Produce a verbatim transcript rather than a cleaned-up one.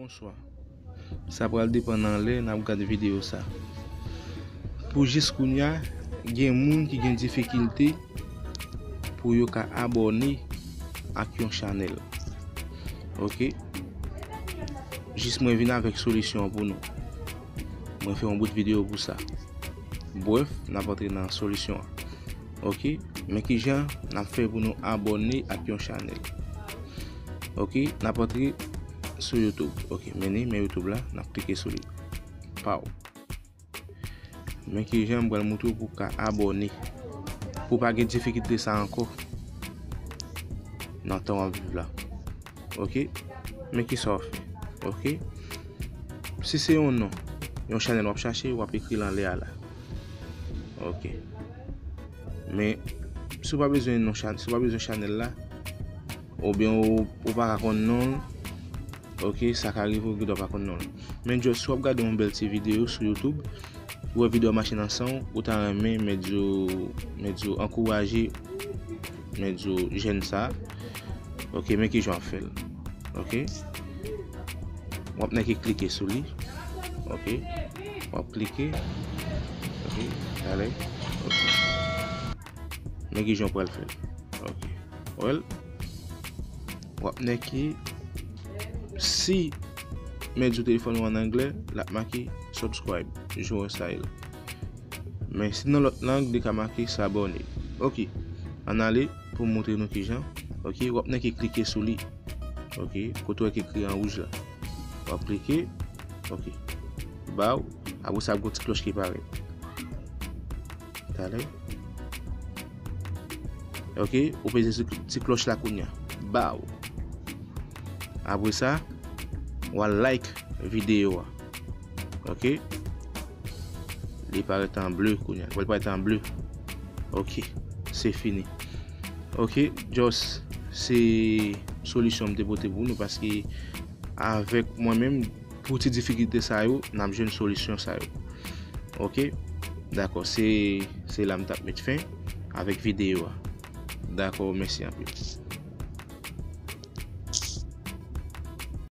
Bonswa. Sa pral depann nan lè n ap gad videyo sa. Pou jis kounye a, gen moun ki gen difikilte pou yo ka abòne ak yon chanèl. Oke? Jis mwen vin avèk solisyon an pou nou. Mwen fè yon bout videyo pou sa. Brèf, n ap antre nan solisyon an. Oke? Men kijan n ap fè pou nou abòne ak yon chanèl. Oke? N ap antre sou YouTube. Oke, men ni, men YouTube la, n ap klike sou li. Paw. Men kijan m pral montre w pou w ka abòne. Pou w pa gen difikilte sa ankò nan tan w ap viv la. Oke? Men kisa w fè. Oke? Si se yon non, yon chanèl w ap chache, w ap ekri l anlè a la. Oke. Men, si w pa bezwen non chan-, si w pa bezwen chanèl la, oubyen ou, ou pa ka konn non l, oke, sa ka rive w gendwa pa konn non l. Men just, si w ap gade yon bèl ti videyo sou YouTube, ou wè videyo a mache nan san w, ou ta renmen, men di w, men di w ankouraje, men di w jèn sa. Oke, men kijan w ap fè l. Oke? W ap nèke klike sou li. Oke? W ap klike. Oke? Talè. Oke. Men kijan w pral fè l. Oke. Well, w ap nèke, si men di w telefòn ou an anglè, l ap make subscribe, join sale. Men si nan lòt lang, li ka make s'abonner. Oke. Ann ale pou m montre nou kijan. Oke, w ap nèke klike sou li. Oke, kote w wè ki ekri an wouj la. W ap klike. Oke. Baw, apre sa, gon ti klòch ki parèt. Talè. Oke, ou peze sou ti klòch la kounye a. Baw. Apre sa, w a like videyo a. Oke. Li parèt an ble kounye a. Li parèt an ble. Oke. Se fini. Oke, just se solisyon m te pote pou nou paske avèk mwen menm, pou ti difikilte sa yo, n ap jwenn solisyon sa yo. Oke? Dakò, se, se la m t ap met fen avèk videyo a. Dakò, mèsi anpil.